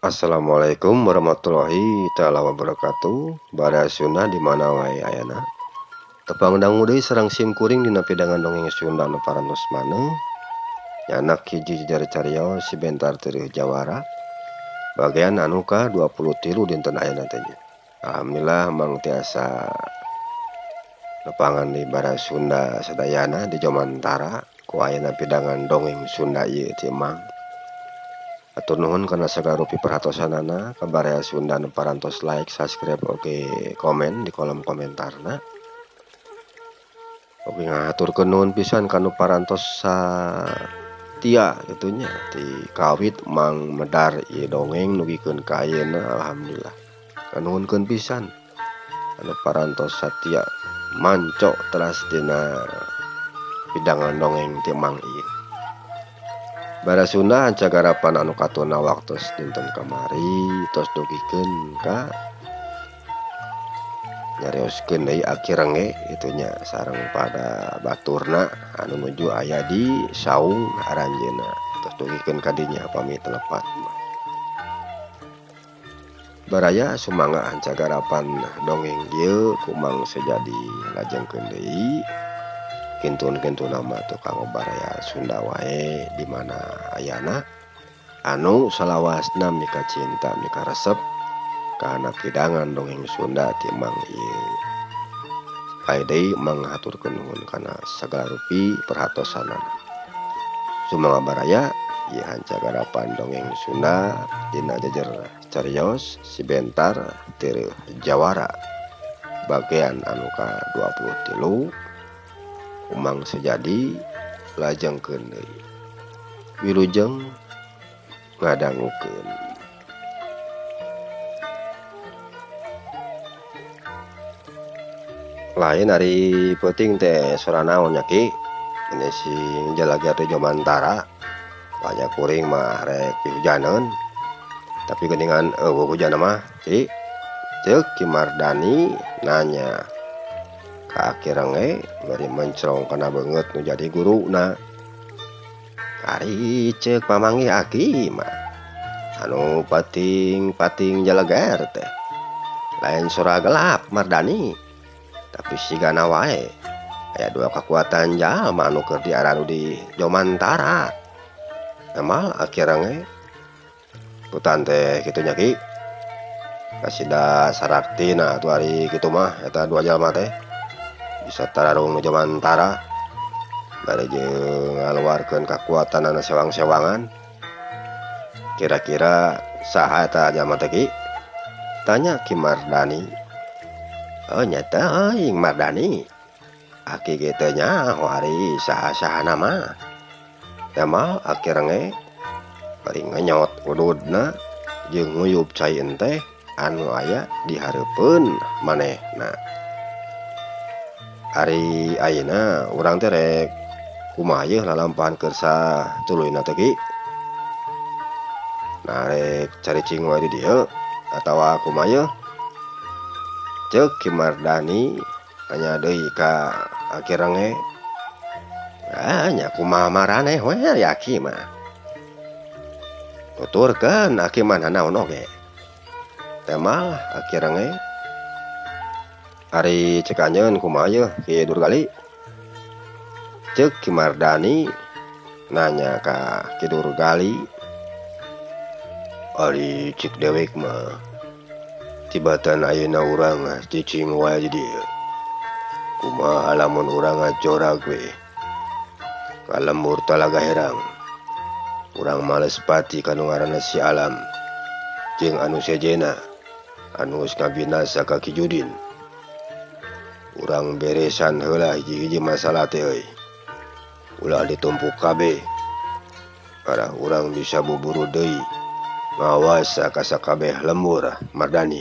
Assalamualaikum warahmatullahi taala wabarakatuh. Baraya Sunda di mana wae ayana. Tepang dangu deui sareng sim kuring dina pidangan dongeng Sunda anu parantos maneh. Nyanak hiji jejer carios si bentar teureun jawara. Bagian anu ka 23 dinten ayeuna teh nya. Alhamdulillah mang tiasa nepangan di Baraya Sunda sadayana di Jomantara ku ayana pidangan dongeng Sunda ieu ti Mang. Atur nuhun kana sagala rupi perhatosanana ka Baraya Sunda nu parantos like, subscribe, oge komen di kolom komentarna. Oge ngahaturkeun nuhun pisan ka nu parantos satia kitu nya ti kawit Mang medar ieu dongeng dugikeun ka ayeuna alhamdulillah. Kanuhunkeun pisan anu parantos satia manco teras dina pidangan dongeng ti Mang ieu. Baraya Sunda ancagarapan anu katuna waktos dinten kamari tos dugikeun ka nyarioskeun deui aki renge kitu nya sareng pada baturna anu nuju aya di saung aranjeunna tos dugikeun ka dinya pami teu lepat mah. Baraya sumangga ancagarapan dongeng ieu ku Mang Sejadi lajengkeun deui. Kintun-kintun nama tuh kanggo Baraya Sunda wae di mana ayana anu salawasna mika cinta mika resep kana pidangan dongeng Sunda ti Mang ieu. Aya deui Mang haturkeun nuhun kana sagala rupi perhatosanana. Sumangga baraya ieu hancagarapan dongeng Sunda dina jejer carios si bentar teureun jawara bagian anu ka 23 Umang Sejadi lajengkeun deui. Wilujeng ngadangukeun. Lain ari peuting teh sora naon nya Ki? Ini sing jalagi teh Jomantara. Banyak kuring mah rek pihujaneun. Tapi geuningan eueuh hujan mah Ki. Ceuk Ki Mardani nanya. Ka aki renge bari mencrong kana beungeut nu jadi guruna. Ari ceuk pamanggih aki mah anu pating-pating jaleger teh. Lain sora gelap Mardani, tapi sigana wae aya dua kekuatan jalma anu keur diaradu di Jomantara. Emal aki renge putan teh kitu nya Ki. Kasida saraktina atuh ari kitu mah eta dua jalma teh. Bisa tararung nu Jomantara bari jeung ngaluarkeun kakuatanana sewang-sewangan. Kira-kira saha eta jalma teh Ki? Tanya Ki Mardani. Oh nya teuing Mardani. Aki ge teu nyaho ari saha-sahana mah. Emal aki renge bari ngenyot ududna jeung nguyup cai teh anu aya di hareupeun manehna. Ari ayeuna urang teh rek kumaha yeuh lalampahan keur satuluyna teh Ki? Nah rek caricing wae di dieu atawa kumaha yeuh? Ceuk Ki Mardani nanya deui ka aki renge. Ah nya kumaha maraneh we ari aki mah. Tuturkeun aki mah nanaon oge. Temal aki renge. Ari cek anjeun kumaha yeuh Ki Durgali? Ceuk Ki Mardani nanya ka Ki Durgali. Ari cek dewek mah tibatan ayeuna urang cicing wae di dieu. Kumaha lamun urang ngajorag we ka lembur Talaga Herang. Urang males pati kanu ngaranna si Alam jeung anu sejena anu geus ngabinasa ka Ki Judin. Urang beresan heula hiji-hiji masalah teh euy. Ulah ditumpuk kabeh. Arah urang bisa buburu deui ngawasa ka sakabeh lembur Mardani.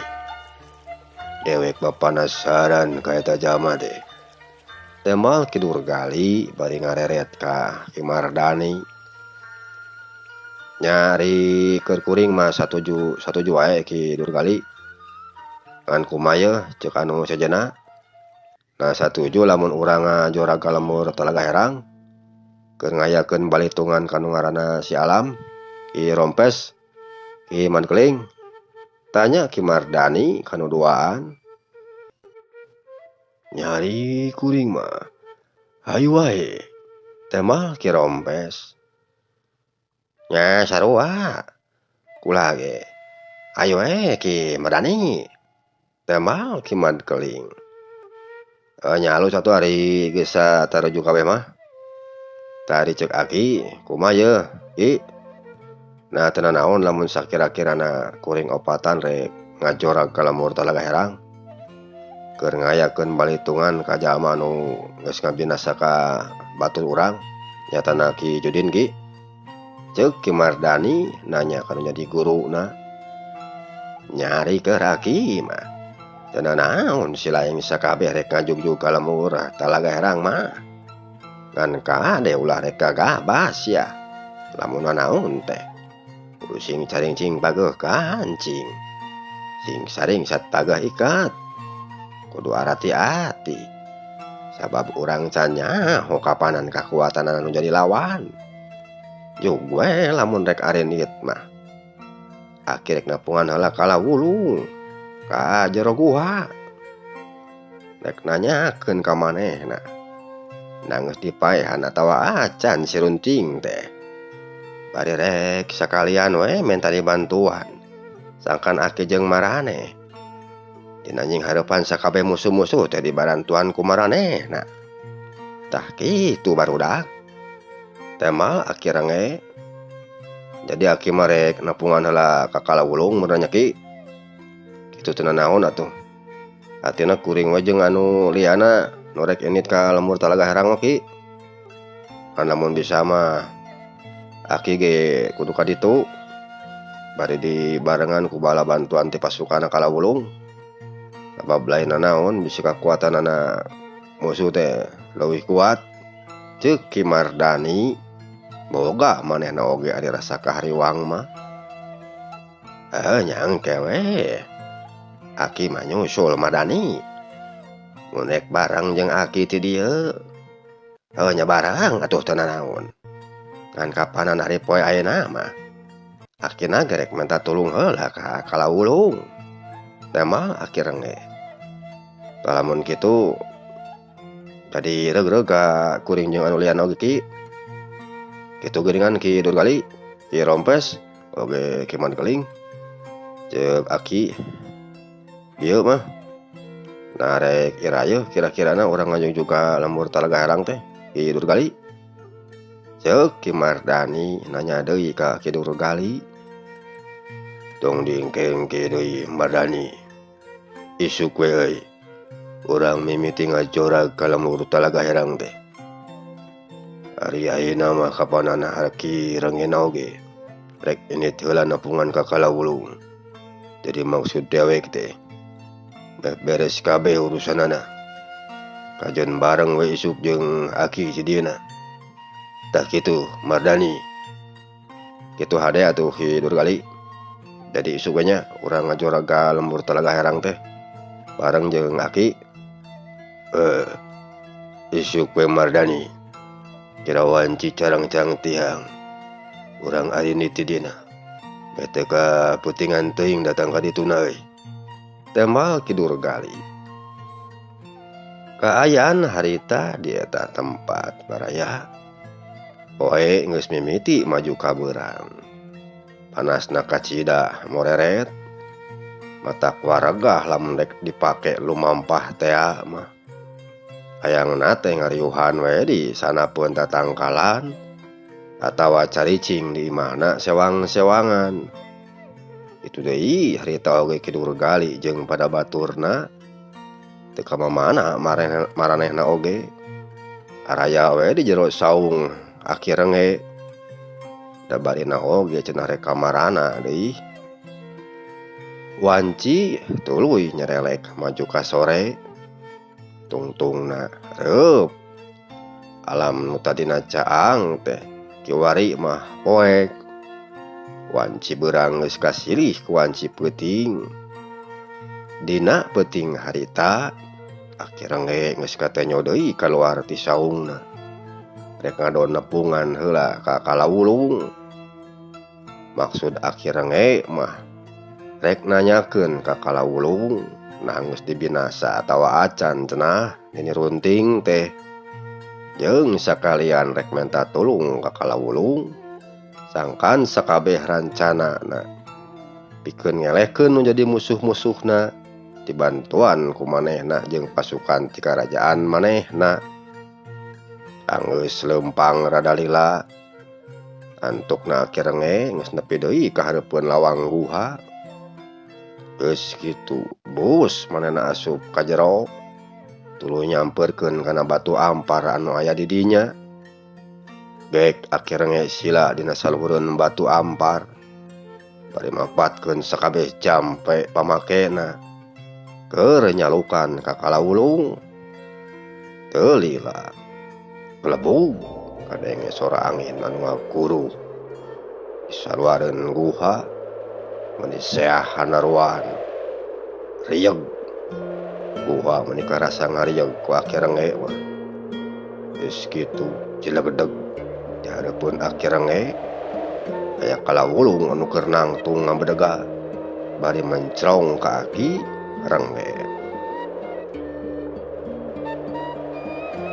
Dewek mah panasaran ka eta jalma teh. Temal Ki Durgali bari ngareret ka Ki Mardani. Nyari keur kuring mah satuju wae Ki Durgali. Ngan kumaha yeuh ceuk anu sejena. Nah satuju lamun urang ngajorag ka lembur Talaga Herang keur ngayakeun balitungan ka nu ngaranna si Alam Ki Rompes. Ki Mankeling? Tanya Ki Mardani kanu duaan. Nyari kuring mah hayu wae, temal Ki Rompes. Nya sarua kula ge. Ayo we Ki Mardani, temal Ki Mankeling. Nya alus atuh ari geus sataruju kabeh mah. Tah ari ceuk aki kumaha yeuh Ki? Nah teu nanaon lamun sakira-kirana kuring opatan rek ngajorag ka lembur Talaga Herang. Keur ngayakeun balitungan ka jalma anu geus ngabinasa ka batur urang nyatana Ki Judin Ki. Ceuk Ki Mardani nanya kanu jadi guruna. Nyari keur aki mah teu nanaon si laing sakabeh rek ngajugjug ka lembur Talaga Herang mah. Ngan kade ulah rek gagabas ya lamun nanaon teh. Kudu sing carincing pageuh kancing. Sing saringsat pageuh ikat. Kudu arati-ati. Sabab urang can nyaho kapanan kakuatan anu jadi lawan. Jug we lamun rek arenit mah. Aki rek nepungan heula ka Kala Wulung ka jero guha. Rek nanyakeun ka manehna. Nah geus dipaehan atawa acan si runting teh. Bari rek sakalian we menta dibantuan. Sangkan aki jeung maraneh. Dina nyinghareupan sakabeh musuh-musuh teh dibarantuan ku maranehna. Tah kitu barudak. Temal aki renge. Jadi aki mah rek nepungan heula ka Kala Wulung mun nya Ki. Kitu teu nanaon atuh. Artina kuring we jeung anu liana nu rek indit ka lembur Talaga Herang mah Ki. Kan lamun bisa mah aki ge kudu ka ditu. Bari dibarengan ku bala bantuan ti pasukan Kala Wulung. Sabab lain nanaon bisi kakuatanana musuh teh leuwih kuat. Ceuk Ki Mardani boga manehna oge ari rasa kahariwang mah. Heuh nyangke we. Aki mah nyusul Mardani. Mun rek bareng jeung aki ti dieu. Heuh nya bareng atuh teu nanaon. Ngan kapanan ari poe ayeuna mah. Akina ge rek menta tulung heula ka Kala Wulung. Temal aki renge. Tah lamun kitu jadi reug-reug ka kuring jeung anu liana oge Ki. Kitu geuningan Ki Durgali, Ki Rompes, oge Ki Mankeling. Ceuk aki ieu mah. Nah rek iraha yeuh kira-kirana urang ngajugjug ka lembur Talaga Herang teh Ki Durgali. Ceuk Ki Mardani nanya deui ka Ki Durgali. Tong diengke-engke deui Mardani. Isuk we euy. Urang mimiti ngajorag ka lembur Talaga Herang teh. Ari ayeuna mah kapanana aki rengena oge. Rek indit heula nepungan ka Kala Wulung. Jadi maksud dewek teh beres kabeh urusanana. Kajen bareng we isuk jeung aki si dieuna. Tah kitu Mardani. Kitu hade atuh Ki Durgali. Jadi isuk we nya urang ngajorag ka lembur Talaga Herang teh bareng jeung aki. Isuk we Mardani. Kira wanci carang-carang tiang. Urang arindit ti dieuna. Beh teu kaputingan teuing datang ka dituna euy. Tembal Ki Durgali. Kaayaan harita di eta tempat baraya. Poe geus mimiti maju ka beurang. Panasna kacida moreret. Matak waregah lamun rek dipake lumampah tea mah. Hayangna teh ngariuhan we di sanapeun tatangkalan atawa caricing di imahna sewang-sewangan. Itu deui harita oge Ki Durgali jeung pada baturna teu kamamana maranehna oge. Araya we di jero saung aki renge. Da barina oge cenah rek kamarana deui. Wanci tuluy nyerelek maju ka sore. Tungtungna reup. Alam nu tadina caang teh kiwari mah poek. Wanci beurang geus kasilih ku wanci peuting. Dina peuting harita aki renge geus katenyo deui kaluar ti saungna. Rek ngadon nepungan heula ka Kala Wulung. Maksud Aki Rengge mah rek nanyakeun ka Kalawulung nah geus dibinasa atawa acan cenah Nini Runting teh. Jeung sakalian rek menta tulung ka Kalawulung sangkan sakabeh rancanana pikeun ngelehkeun nu jadi musuh-musuhna dibantuan ku manehna jeung pasukan ti karajaan manehna. Anggeus leumpang rada lila antukna Aki Rengge geus nepi deui ka hareupeun lawang guha. Geus kitu bus manehna asup ka jero tuluy nyamperkeun kana batu ampar anu aya di dinya. Gek Aki Rengge sila dina saluhureun batu ampar bari mapatkeun sakabeh jampe pamakena keur nyalukan ka Kalawulung. Teu lila kelebug kadenge sora angin anu ngaguruh di saluareun guha meuni seah hanaruan rieg. Guha meuni karasa ngarieg ku Aki Rengge mah. Geus kitu cilegdeg di hareupeun Aki Rengge aya Kalawulung anu keur nangtung ngabedega bari mencrong ka Aki Rengge.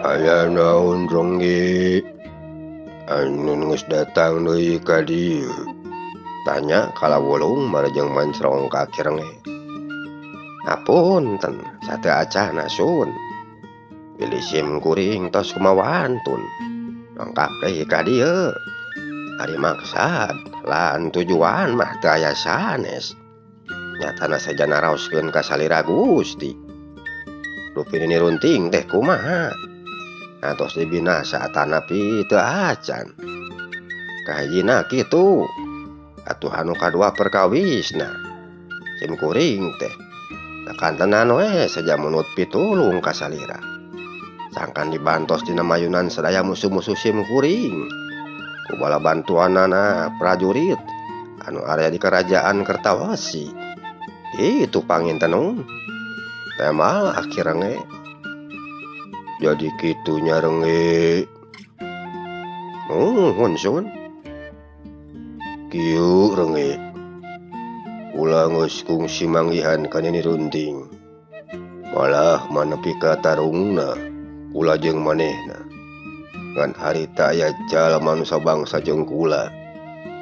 Aya naon Rengge anu geus datang deui ka dieu? Tanya Kalawulung marejeng mencrong ka Aki Rengge. Apunten sateuacana sun bilih sim kuring tos kumawantun lengkap deui ka dieu. Ari maksad lan tujuan mah teu aya sanes. Nyatana seja naraoskeun ka salira Gusti. Rupi Nini Runting teh kumaha? Atos dibinasa atanapi teu acan. Kahijina kitu. Atuh anu kadua perkawisna. Sim kuring teh sakantenan we seja munut pitulung ka salira. Sangkan dibantos dina mayunan sadaya musuh-musuh sim kuring. Ku bala bantuanana prajurit anu aya di kerajaan Kertawasi. Itu panginten temal Aki Rengge. Jadi kitu nya Rengge. Nuhun sun. Kieu Rengge. Kula geus kungsi manggihan ka Nini Runting. Malah manepi ka tarungna kula jeung manehna. Ngan harita aya jalma nu sabangsa jeung kula.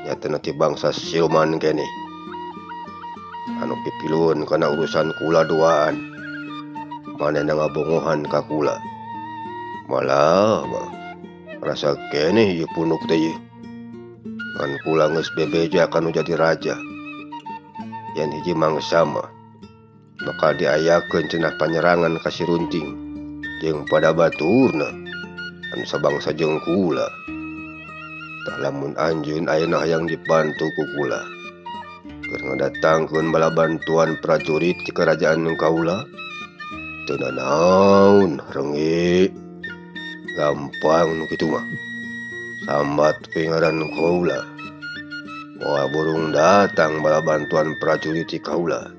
Nyatana ti bangsa siluman keneh. Anu pipilueun kana urusan kula duaan. Manehna ngabongohan ka kula. Malah mah rasa keneh ieu punuk teh ieu. Ngan kula geus bebeja kanu jadi raja. Yen hiji mangsa mah bakal diayakeun cenah panyerangan ka si Runting jeung pada baturna anu sabangsa jeung kula. Tah lamun anjeun ayeuna hayang dibantu ku kula keur ngadatangkeun bala bantuan prajurit ti kerajaan kaula, teu nanaon Rengge. Gampang nu kitu mah. Sambat we ngaran kaula. Moal burung datang bala bantuan prajurit ti kaula.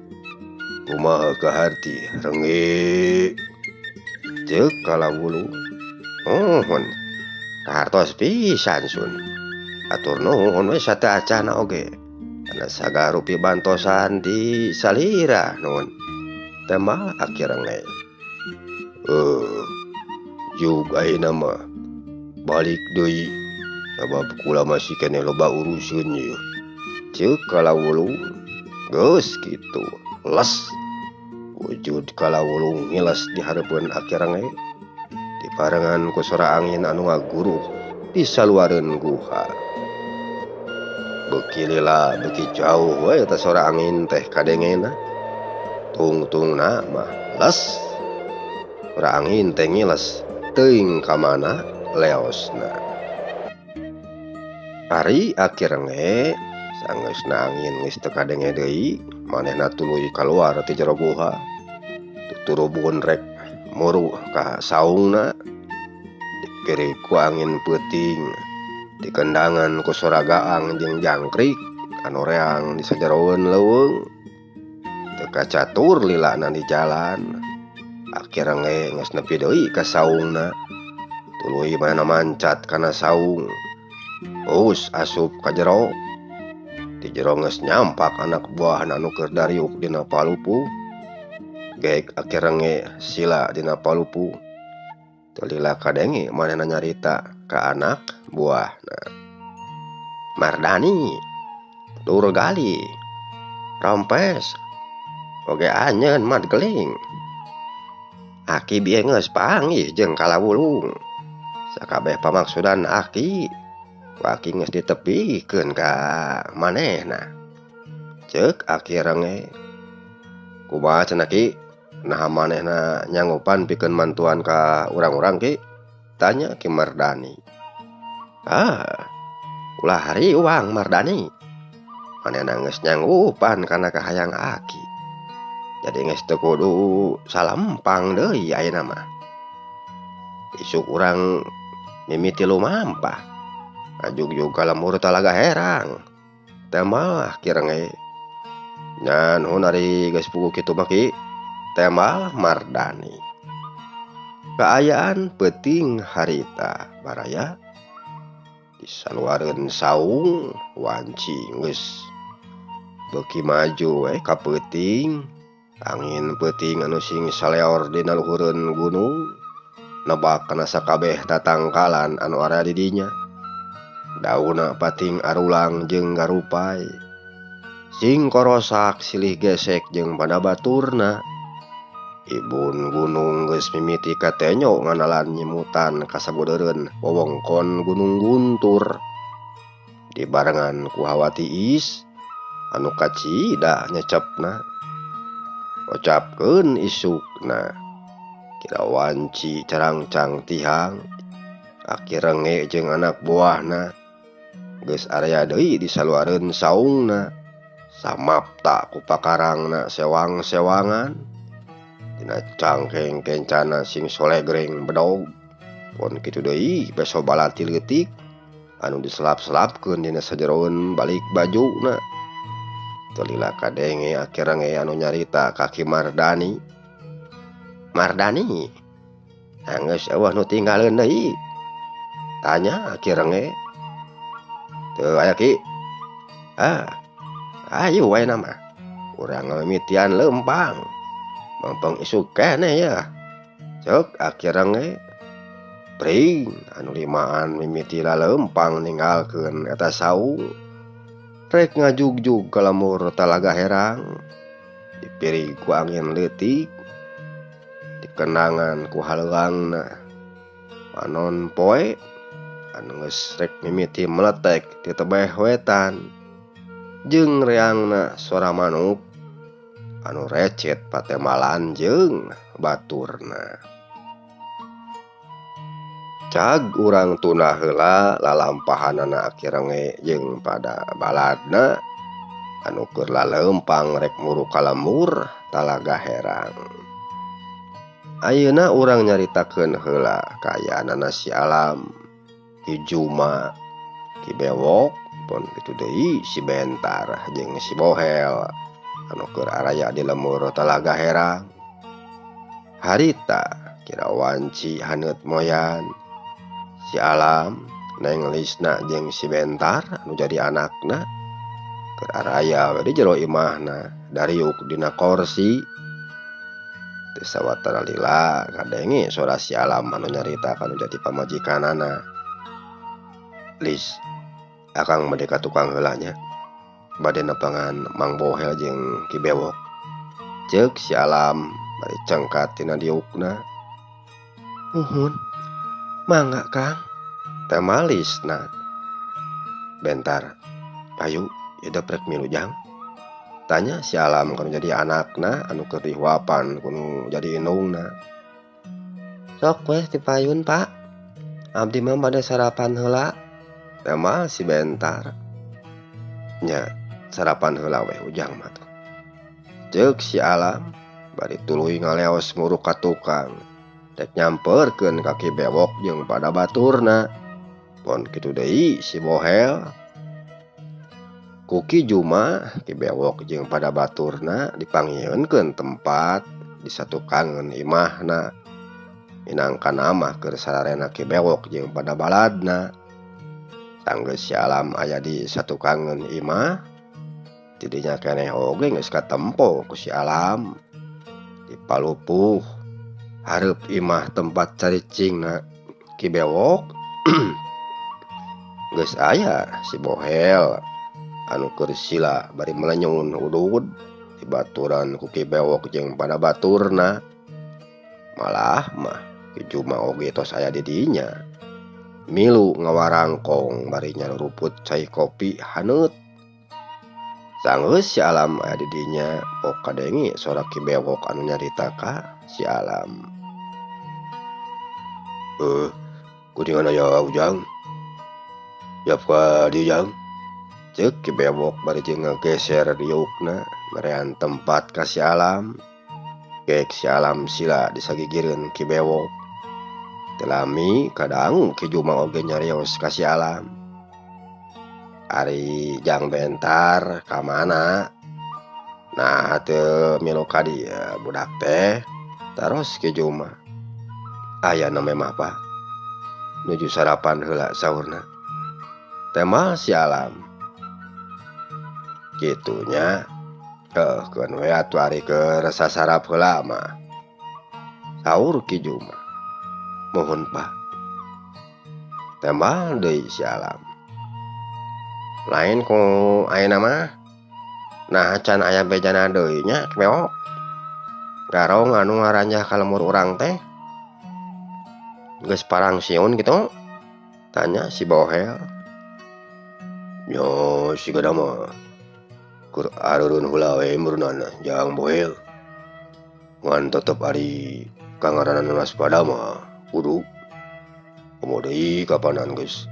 Kumaha kaharti Rengge? Ceuk Kalawulung. Nuhun. Kahartos pisan sun. Atur nuhun we sateuacana oge. Kana sagarupi bantosan di salira nuhun. Tembal Aki Rengge. Jug ayeuna mah balik deui sabab kula masih keneh loba uruseun ieu. Ceuk Kalawulung. Geus kitu les. Wujud Kalawulung ngiles di hareupeun Aki Rengge. Diparengan ku sora angin anu ngaguruh di saluareun guha. Beuki lila beuki jauh we eta sora angin teh kadengena. Tungtungna mah les. Sora angin teh ngiles teuing ka mana leosna. Ari Aki Rengge sanggeusna angin geus teu kadenge deui, manehna tuluy kaluar ti jero guha. Tuturubun rek muru ka saungna. Dipiri ku angin peuting, dikendangan ku sora gaang jeung jangkrik anu reang di sajeroeun leuweung. Teu kacatur lilana di jalan. Aki Rengge geus nepi deui ka saungna. Tuluy manehna mancat kana saung. Us asup ka jero. Di jero geus nyampak anak buahna anu keur dariuk dina palupuh. Geek Aki Renge sila dina palupuh. Teu lila kadenge manehna nyarita ka anak buahna. Mardani, Durgali, Rompes, oge anjeun mat geling. Aki bieu geus panggih jeung Kalawulung. Sakabeh pamaksudan aki, ku aki geus ditepikeun ka manehna. Ceuk Aki Renge. Kumaha cenah Ki? Naha manehna nyanggupan pikeun mantuan ka urang-urang Ki? Tanya Ki Mardani. Ah, ulah hariwang Mardani. Manehna geus nyanggupan kana kahayang aki. Jadi geus teu kudu salempang deui ayeuna mah. Isuk urang mimiti lumampah. Ngajugjug ka lembur Talaga Herang. Teh mah Ki Renge. Nya nuhun ari geus puguh kitu mah Ki. Tembal Mardani. Kaayaan peuting harita baraya disaluareun saung wanci geus beuki maju we ka peuting. Angin peuting anu sing saleor dina luhureun gunung nebak kana sakabeh tatangkalan anu aya di dinya. Daunna pating arulang jeung garupai. Sing korosak silih gesek jeung pada baturna. Ibun gunung geus mimiti katenyo nganalan nyimutan kasabudeureun wewengkon Gunung Guntur. Dibarengan ku hawa tiis anu kacida nyecepna. Ocapkeun isukna. Kira wanci carangcang tihang. Aki Renge jeung anak buahna geus area deui disaluareun saungna. Samapta ku pakarangna sewang-sewangan. Dina cangkeng kencana sing solegreng bedog. Pon kitu deui beso balati leutik anu diselap-selapkeun dina sajeroeun balik bajuna. Teu lila kadenge Aki Renge anu nyarita ka Ki Mardani. Mardani, geus eueuh nu tinggaleun deui? Tanya Aki Renge. Teu aya Ki. Ah, ayu wae mah. Urang ngamimitian leumpang. Mangpang isuk keneh ya. Ceuk Aki Renge. Pring anu limaan mimiti laleumpang ninggalkeun eta saung. Rek ngajugjug ka lembur Talaga Herang. Dipirig ku angin leutik. Dikenangan ku haleuangna. Panon poe anu geus rek mimiti meletek ti tebeh wetan. Jeung reangna sora manuk anu recet patembalan jeung baturna. Cag urang tunda heula lalampahanana Aki Renge jeung pada baladna anu keur laleumpang rek muru ka lembur Talaga Herang. Ayeuna urang nyaritakeun heula kaayaanana si Alam, Ki Juma, Ki Bewok, pon kitu deui si Bentar jeung si Bohel anu keur araya di lembur Talaga Herang. Harita kira wanci haneut moyan. Si Alam, Neng Lisna jeung si Bentar anu jadi anakna keur araya we di jero imahna dariuk dina korsi. Teu sawatara lila kadenge sora si Alam anu nyarita kanu jadi pamajikanana. Lis, akang bade ka tukang heula nya. Bade nepangan Mang Bohel jeung Ki Bewok. Ceuk si Alam bari cengkat tina diukna. Nuhun, mangga Kang. Tema Lisna. Bentar, ayu ieu rek milu jang. Tanya si Alam kanu jadi anakna anu keur dihuapan kunu jadi indungna. Sok weh dipayun Pak. Abdi mah bade sarapan heula. Tema si Bentar. Nya sarapan heula weh ujang mah tuh. Ceuk si Alam bari tuluy ngaleos muruk ka tukang. Rek nyamperkeun ka Ki Bewok jeung pada baturna. Pon kitu deui si Bohel. Ku Ki Juma, Ki Bewok jeung pada baturna dipanggieunkeun tempat di satukangeun imahna. Minangka mah keur sararena Ki Bewok jeung pada baladna. Sanggeus si Alam aya di satukangeun imah, Tidinya keneh oge geus katempo ku si Alam. Di palupuh hareup imah tempat caricingna Ki Bewok geus aya si Bohel anu keur sila bari melenyun udud dibaturan ku Ki Bewok jeung pada baturna. Malah mah Ki Juma oge tos aya di dinya. Milu ngawarangkong bari nyaruruput cai kopi haneut. Sanggeus si Alam aya di dinya pok kadenge sora Ki Bewok anu nyarita ka si Alam. Kuningan aya Ujang. Yap ka dieu Jang. Ceuk Ki Bewok bari jeung ngageser diukna merean tempat ka si Alam. Gek si Alam sila disagigireun Ki Bewok. Teu lami kadangu Ki Juma oge nyarios ka si Alam. Ari Jang Bentar ka mana? Nah teu milu ka dieu budak teh. Taros Ki Juma. Aya nembe mah Pak. Nuju sarapan heula saurna. Tema si Alam. Kitunya heuh keun we atuh ari keur sasarap heula mah. Saur Ki Juma. Mohon Pak. Tembal deui si Alam. Lain ku ayeuna mah. Nah can aya bejana deui nya Ki Bewok. Garong anu ngaranjah ka lemur urang teh. Geus parangsiun kitu? Tanya si Bohel. Nya sigana mah keur areureun heula we meureunana Jang Bohel. Ngan tetep ari kangaranana waspada mah kudu. Komo deui kapanan geus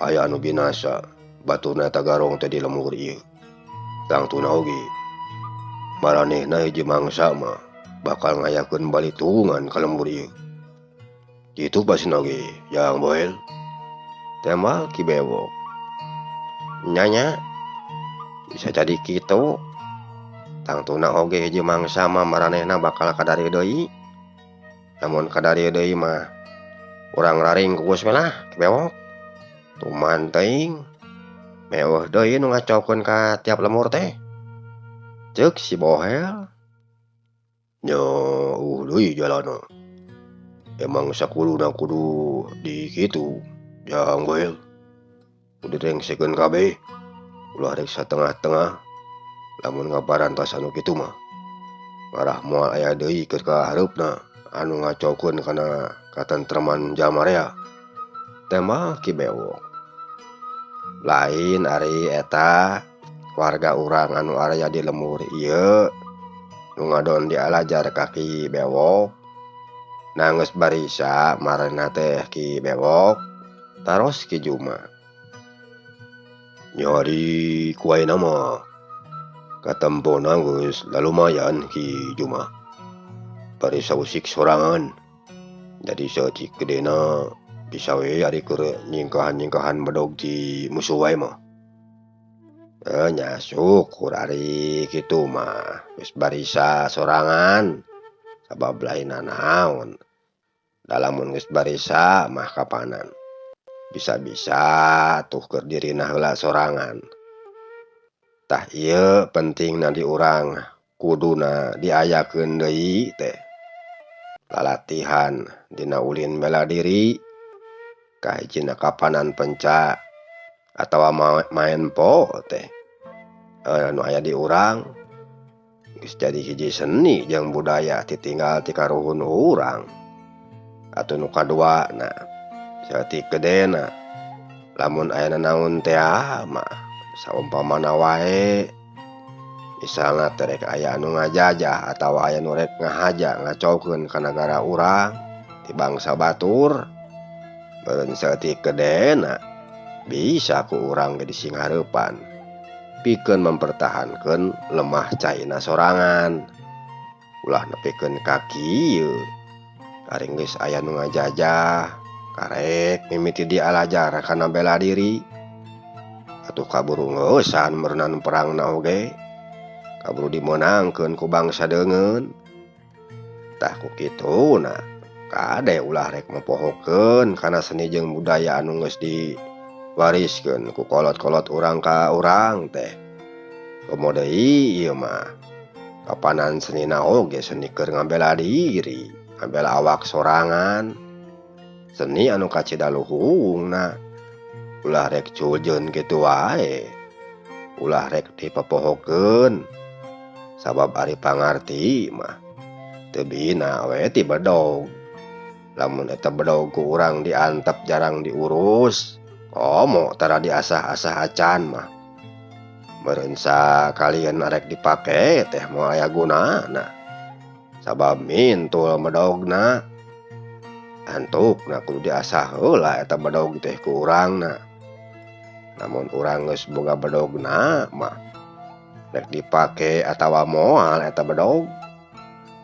aya anu binasa baturna eta garong teh di lemur ieu. Tangtuna oge maranehna hiji mangsa mah bakal ngayakeun balitungan ka lembur ieu. Kitu pasina oge Jang Bohel. Tembal Ki Bewok. Nya bisa jadi kitu. Tangtuna oge hiji mangsa mah maranehna bakal kadarieu deui. Lamun kadarieu deui mah urang raring kugus we lah Ki Bewok. Tuman teuing mewah deui nu ngacokeun ka tiap lemur teh. Ceuk si Bohel. Nya deui jalana. Emang sakuluna kudu di kitu Jang Bohel. Kudu direngsekeun kabeh. Ulah rek satengah-tengah. Lamun ngabarantas anu kitu mah ngarah moal aya deui keur ka hareupna anu ngacokeun kana katentreman jalma rea. Tembal Ki Bewok. Lain ari eta warga urang anu aya di lemur ieu nu ngadon dialajar ka Ki Bewok. Nanggeus barisa marena teh Ki Bewok taros Ki Juma. Nya ari ku ayeuna mah katempona geus lalumayan Ki Juma. Barisa usik sorangan. Jadi saeutik gedena bisa we ari keur nyingkahan-nyingkahan bedog ti musuh wae mah. Nya syukur ari kitu mah geus barisa sorangan. Sabab lain nanaon. Da lamun geus barisa mah kapanan. Bisa-bisa tuh keur dirina heula sorangan. Tah ieu pentingna di urang kuduna diayakeun deui teh. Lalatihan dina ulin bela diri. Kahijina kapanan penca atawa maen po teh. Nu aya di urang geus jadi hiji seni jeung budaya titinggal ti karuhun urang. Atuh nu kadua na saeutik gedena lamun aya nanaon teh mah saumpamana wae misalna teh rek aya anu ngajajah atawa aya nu rek ngahaja ngacokeun ka nagara urang ti bangsa batur beureun saeutik gedena bisa ku urang ge disinghareupan pikeun mempertahankeun lemah caina sorangan ulah nepikeun ka kieu ari geus aya nu ngajajah karek mimiti dialajar kana bela diri atuh kaburu ngeusan meureunan perangna oge kaburu dimeunangkeun ku bangsa deungeun. Tah ku kituna kade ulah rek mopohokeun kana seni jeung budaya anu geus diwariskeun ku kolot-kolot urang ka urang teh. Komo deui ieu mah kapanan senina oge seni keur ngabela diri, ngabela awak sorangan. Seni anu kacida luhungna. Ulah rek culjeun kitu wae. Ulah rek dipopohokeun. Sabab ari pangarti mah teu bina we ti bedog. Lamun eta bedog ku urang diantep jarang diurus, komo tara diasah-asah acan mah. Meureun sakalieun arek dipake teh moal aya gunana. Sabab mintul bedogna. Antukna kudu diasah heula eta bedog teh ku urangna. Namun urang geus boga bedogna mah rek dipake atawa moal eta bedog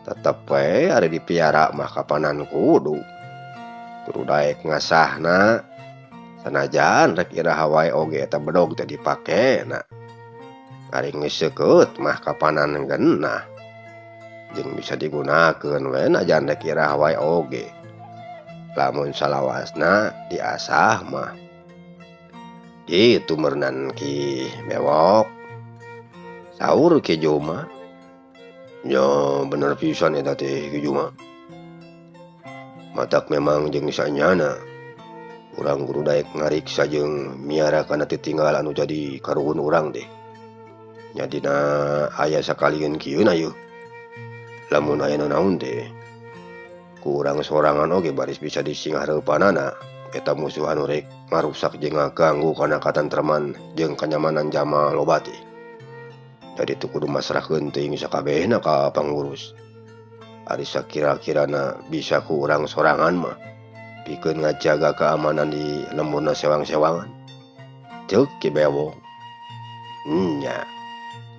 tetep we ari dipiara mah kapanan kudu. Kudu daek ngasahna sanajan rek iraha wae oge eta bedog teh dipakena. Ari geus seukeut mah kapanan geunah jeung bisa digunakeun we najan rek iraha wae oge. Lamun salawasna diasah mah kitu meureunan Ki Bewok. Saur Ki Juma. Nya bener pisan eta teh Ki Juma. Matak memang jeung sanyana urang kudu daek ngariksa jeung miara kana titinggal anu jadi karuhun urang teh. Nya dina aya sakalieun kieu na yeuh. Lamun aya nanaon teh ku urang sorangan oge baris bisa disinghareupanana eta musuh anu rek ngarusak jeung ngaganggu kana katentreman jeung kanyamanan jalma loba teh. Jadi teu kudu masrahkeun teuing sakabehna ka pangurus. Ari sakira-kirana bisa ku urang sorangan mah pikeun ngajaga keamanan di lemburna sewang-sewangan. Ceuk Ki Bewok. Nya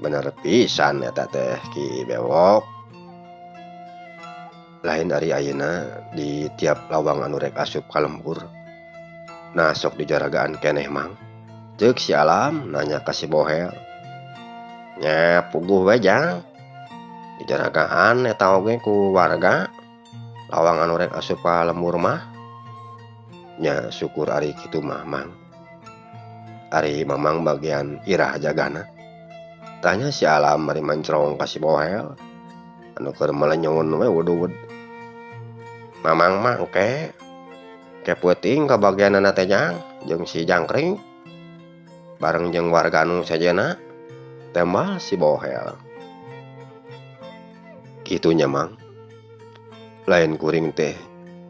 bener pisan eta teh Ki Bewok. Lain ari ayeuna di tiap lawang anu rek asup ka lembur. Nah sok dijaragaan keneh mang. Ceuk si Alam nanya ka si Bohel. Nya puguh we jang. Dijaragaan eta oge ku warga. Lawang anu rek asup ka lembur mah. Nya syukur ari kitu mah mang. Ari mamang bagian irah jagana. Tanya si Alam bari mancrong ka si Bohel. Anu keur melenyun we wud-wud. Mamang mah engke. Ke peuting ka bagianana teh jang jeung si Jangkring. Bareng jeung warga anu sejenna. Tembal si Bohel. Kitu nya mang. Lain kuring teh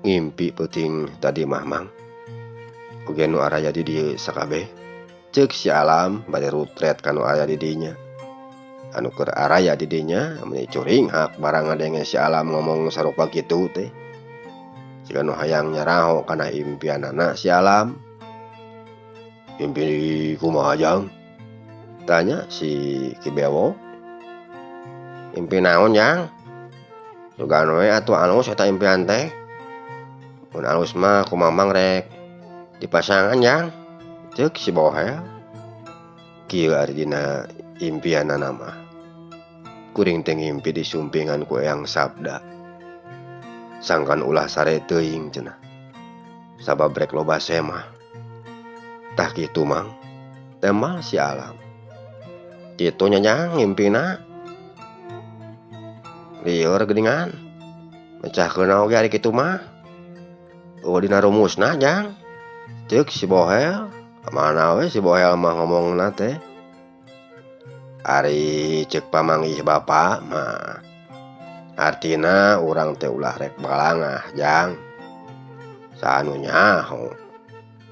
ngimpi peuting tadi mah mang. Oge nu araya di dieu sakabeh. Ceuk si Alam bari rutret ka nu aya di dinya. Anu keur araya di dinya meuni curinghak barang ngadenge si Alam ngomong sarupa kitu teh. Siga nu hayang nyaraho kana impianana si Alam. Impi kumaha jang? Tanya si Ki Bewok. Impi naon jang? Sugan we atuh alus eta impian teh. Mun alus mah ku mamang rek dipasangan jang. Ceuk si Bohel. Kieu ari dina impianana mah. Kuring teh ngimpi disumpingan ku Eyang Sabda. Sangkan ulah sare teuing cenah. Sabab rek loba semah. Tah kitu mang. Tembal si Alam. Kitu nya jang ngimpina. Lieur geuningan. Mecahkeun oge ari kitu mah. Eueuh dina rumusna jang. Ceuk si Bohel. Mana we si Bohel mah ngomongna teh. Ari ceuk pamanggih bapa mah. Artina urang teh ulah rek balangah jang. Saanu nyaho.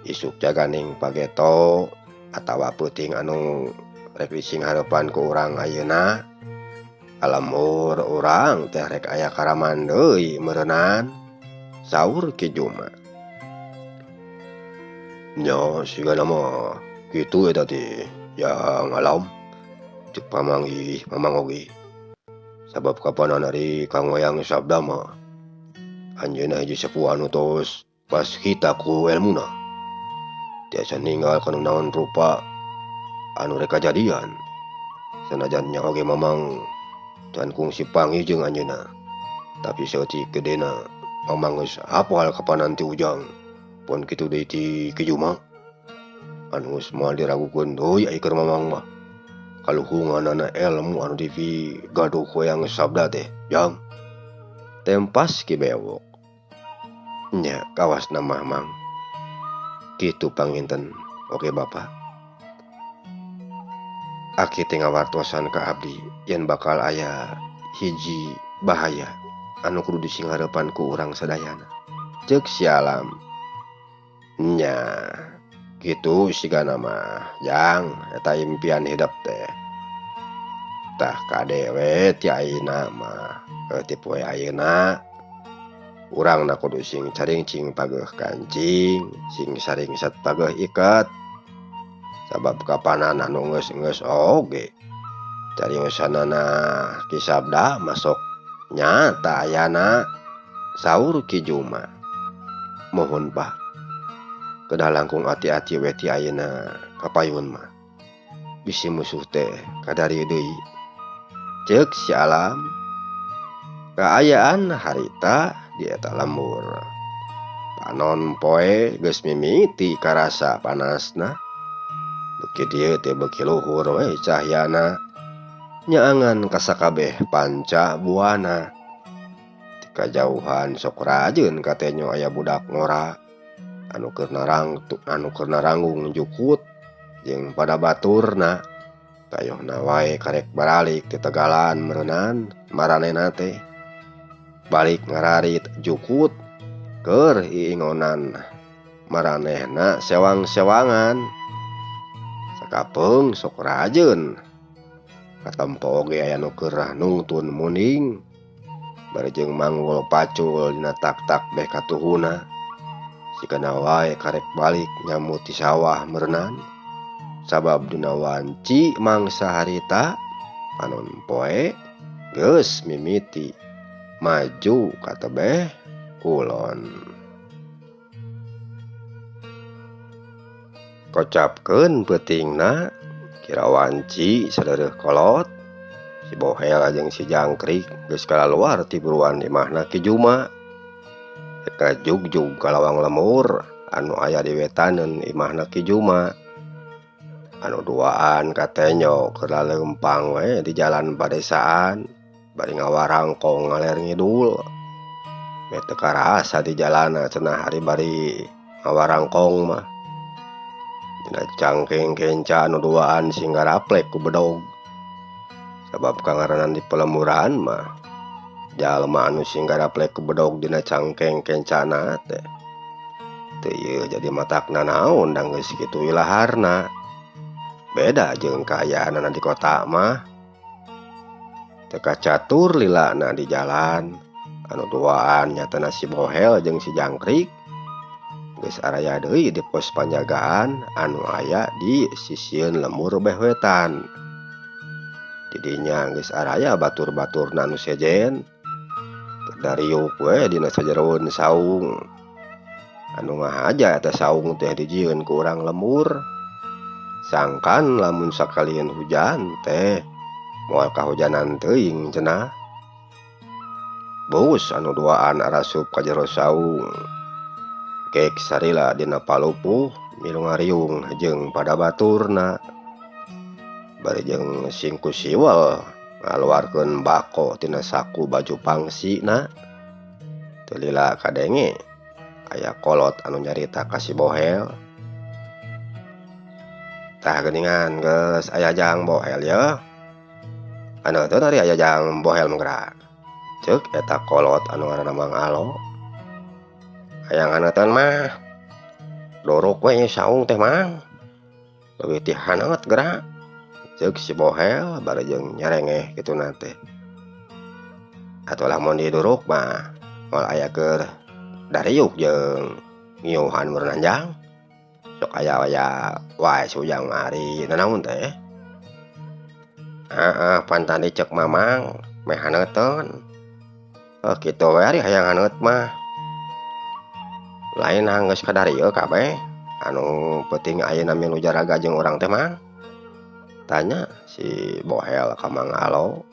Isuk jaganing pageto atawa peuting anu rek disinghareupan ku urang ayeuna. Alamur urang teh rek aya karaman deui meureunan. Saur Ki Juma. Nya sigana mah kitu eta teh jang Alam. Ceuk pamanggih mamang oge. Sabab kapanan ari Kang Wayang Sabda mah anjeunna hiji sepuh anu tos pas kita ku elmuna. Tiasa ninggal kana naon rupa anu rek kajadian. Sanajan nya oge mamang can kungsi panggih jeung anjeunna. Tapi saeutik gedena mamang geus hafal kapanan ti Ujang. Pon kitu deui ti Ki Juma. Anu geus moal diragukeun deui ai keur mamang mah. Kaluhunganana elmu anu dipigaduh ku Eyang Sabda teh jang. Tempas Ki Bewok. Nya kawasna mah Mang. Kitu panginten oge Bapak. Aki teh ngawartosan ka abdi yen bakal aya hiji bahaya anu kudu disingharepan ku urang sadayana. Ceuk si Alam. Nya kitu sigana mah jang eta impian hidep teh. Tah kade we ti ayeuna mah ti poe ayeuna urangna kudu sing caringcing pageuh kancing, sing saringset pageuh iket. Sabab kapanan anu geus-geus oge cariosanana Ki Sabda masuk nyata ayana saur Ki Juma. Mohon Pak, kedah langkung ati-ati we ti ayeuna kapayun mah. Bisi musuh teh kadari deui. Ceuk si Alam. Kaayaan harita di eta lembur. Panon poe geus mimiti karasa panasna. Beuki dieu teh beuki luhur we cahyana. Nyaangan kasakabeh panca buana. Ti kajauhan sok rajeun katenyo aya budak ngora anu keur naranggung jukut jeung pada baturna. Tayohna wae karek baralik ti tegalan meureunan maranehna teh. Balik ngararit jukut keur iingonan maranehna sewang-sewangan. Sakapeung sok rajeun katempo oge aya nu keur nungtun muning bari jeung manggul pacul dina tak-tak beh katuhuna. Sigana wae karek balik nyamut ti sawah meureunan sabab dina wanci mangsa harita panon poe geus mimiti maju ka tebeh kulon. Kocapkeun peutingna kira wanci sadeureuh kolot si Bohel jeung si Jangkrik geus kalaluar ti buruan imahna Ki Juma. Rek jugjug ka lawang lemur anu aya di wetaneun imahna Ki Juma. Anu duaan katenyo keur laleumpang we di jalan padesaan bari ngawarangkong ngaler ngidul. Meh teu karasa di jalana cenah ari bari ngawarangkong mah. Dina cangkeng kenca anu duaan sing garaplek ku bedog. Sabab kangaranan di pelemuran mah jalma anu sing garaplek ku bedog dina cangkeng kencana teh. Teu ieu jadi matakna naon da geus kitu ilaharna. Beda jeung kaayaanana di kota mah. Teu kacatur lilana di jalan. Anu duaan nyatana si Bohel jeung si Jangkrik geus araya deui di pos panjagaan anu aya di sisieun lemur beh wetan. Didinya geus araya batur-baturna anu sejen. Dariuk we dina sajeroeun saung. Anu ngahaja eta saung teh dijieun ku urang lemur. Sangkan lamun sakalieun hujan teh moal kahujanan teuing cenah. Bus anu duaan arasup ka jero saung. Kek sarila dina palupuh milu ngariung jeung pada baturna. Bari jeung singku siwel ngaluarkeun bako tina saku baju pangsina. Teu lila kadenge aya kolot anu nyarita ka si Bohel. Tah geuningan geus aya jang Bohel yeuh. Anu teu ari aya jang Bohel mah. Ceuk eta kolot anu ngaranna Mang Alo. Hayang haneuteun mah dorok we saung teh Mang. Leuwih ti haneut geura. Ceuk si Bohel bari jeung nyarengeh kituna teh. Atuh lamun diduruk mah moal aya keur dariuk jeung ngiuhan meureun jang. Sok aya-aya wae si Ujang mah ari nanaon teh. Heeh, pan tadi ceuk Mamang meh haneuteun. Heuh kitu we ari hayang haneut mah. Lain geus kadarieu kabeh. Anu penting ayeuna milu jaraga jeung urang teh Mang. Tanya si Bohel ka Mang Alo.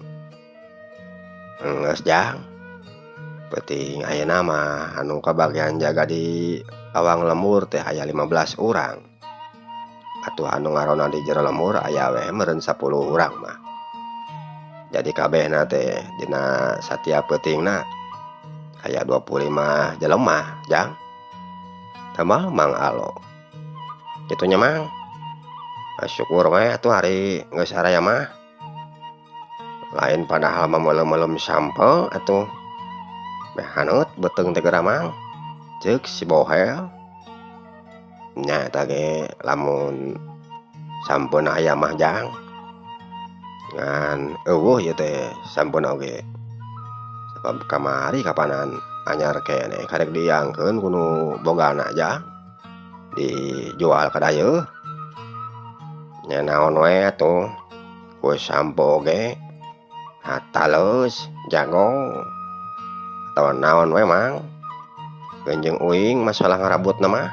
Geus jang. Penting ayeuna mah anu kabagian jaga di lawang lemur teh aya 15 urang. Atuh anu ngaronda di jero lembur aya we meureun 10 urang mah. Jadi kabehna teh dina satiap peutingna aya 25 jelema jang. Tamal Mang Alo. Kitu nya Mang. Syukur we atuh ari geus araya mah. Lain padahal mah meulem-meulem sampeu atuh. Meh haneut beuteung teh geura Mang. Ceuk si Bohel. Nya eta ge lamun sampeuna aya mah jang. Ngan eueuh ieu teh sampeuna oge. Sabab kamari kapanan anyar keneh karek diangkeun ku nu bogana jang. Dijual ka dayeuh. Nya naon we atuh ku sampo oge hataleus jago atawa naon we Mang. Keunjeung uing masalah ngarabutna mah.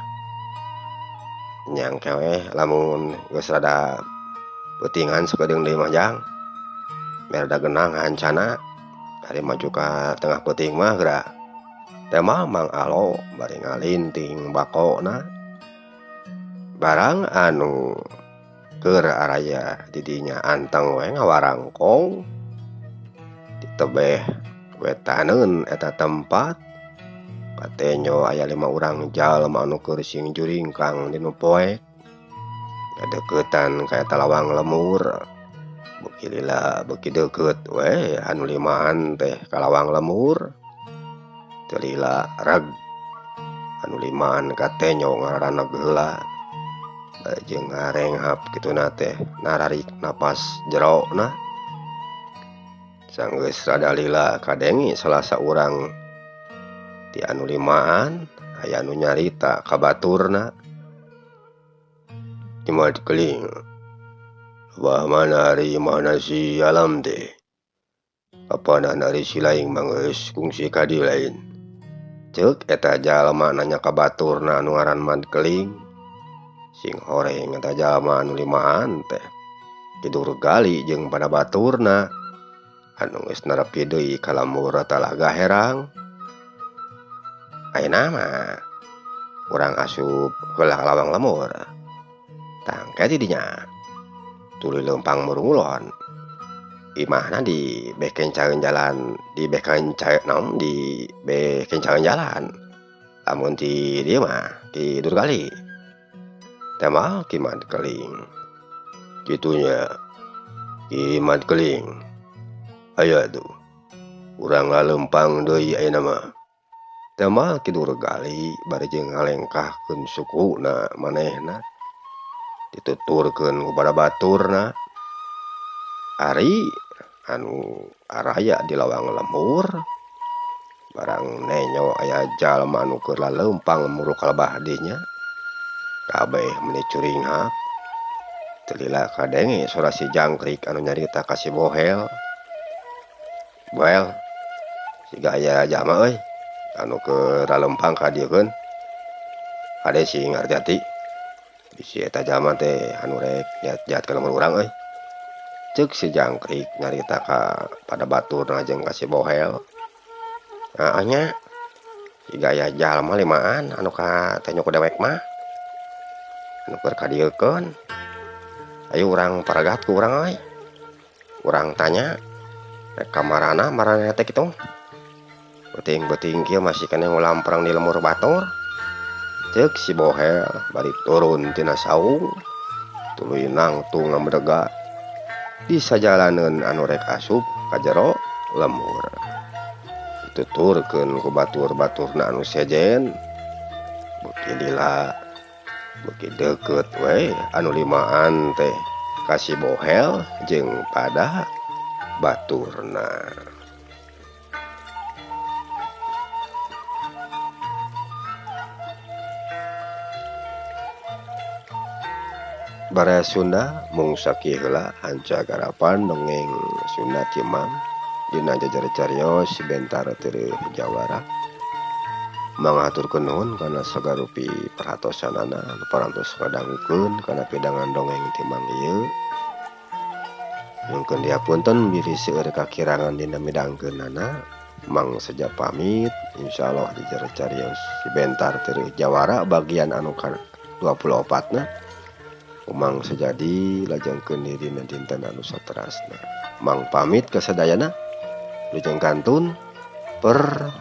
Nya engke we lamun geus rada peutingan sakedeung deui mah jang. Mere rada genang hancana ari maju ka tengah peuting mah geura. Teh mah Mang Alo bari ngalinting bakona. Barang anu keur araya didinya anteng we ngawarangkong ditebeh wetaneun eta tempat. Katenyo aya 5 urang jalma anu keur sing juringkang dinu poek. Kadeukeutan ka eta lawang lemur. Beuki lila beuki deukeut we anu limaan teh ka lawang lemur. Teu lila reg anu limaan katenyo ngaraneg heula. Jeung ngarenghap kituna teh nararik napas jerona. Sanggeus rada lila kadengi salah saurang ti anu limaan aya anu nyarita ka baturna. Kimat keling. Bah mana ari mana si alam teh. Kapanan ari si laing mah geus kungsi ka dieu lain. Ceuk eta jalma nanya ka baturna anu ngaran Mad Keling. Sing horeng eta jalma anu limaan teh. Tidur gali jeung pada baturna anu geus nerepi deui ka lembur Talaga Herang. Ayeuna mah urang asup heula ka lawang lemur. Tangke di dinya. Tuluy leumpang murungulon. Imahna di beh kencaeun jalan, di beh kencaeun naon, di beh kencaeun jalan. Lamun ti dieu mah ti Durgali. Teh mah Ki Mad Keling. Kitunya Ki Mad Keling. Aya tuh. Urang laleumpang deui ayeuna mah. Teh mah Ki Durgali bari jeung ngalengkahkeun sukuna manehna. Dituturkeun ku pada baturna. Ari anu araya di lawang lemur barang nenyo aya jalma anu keur laleumpang muruk kalebah dinya. Kabeh meuni curinghap. Teu lila kadenge sora si jangkrik anu nyarita ka si Bohel. Bohel, siga aya jalma euy anu keur laleumpang ka dieu keun. Kade sing harti-hati. Bisi eta jalma teh anu rek jahat-jahat ka lemur urang euy. Ceuk si jangkrik nyarita ka pada baturna jeung ka si Bohel. Heeh nya. Siga aya jalma limaan anu ka tenyo ku dewek mah. Anu keur kadieukeun. Ayo urang paragat ku urang euy. Urang tanya rek ka marana marana teh kitu. Beuting-beuting kieu masih keneh ngulamprang di lemur batur. Ceuk si Bohel bari turun tina saung tuluy nangtung ngamedega di sajalaneun anu rek asup ka jero lemur. Dituturkeun ku batur-baturna anu sejen. Beuki lila beuki deukeut we anu limaan teh ka si Bohel jeung pada baturna. Baraya Sunda mung sakieu heula hanca garapan dongeng Sunda Timang dina jajar carios bentar teu jawara. Mangaturkeun nuhun kana sagarupi perhatosanana nu parantos ngadangukeun kana pidangan dongeng Timang ieu. Nyungkeun dihapunten bilih seueur kakirangan dina midangkeunana. Mang Seja pamit, insyaallah dijar carios si bentar teu jawara bagian anu ka 24 na. Ku Mang Sejadi lajengkeun dina dinten anu saterasna. Mang pamit ka sadayana. Wilujeng kantun permios.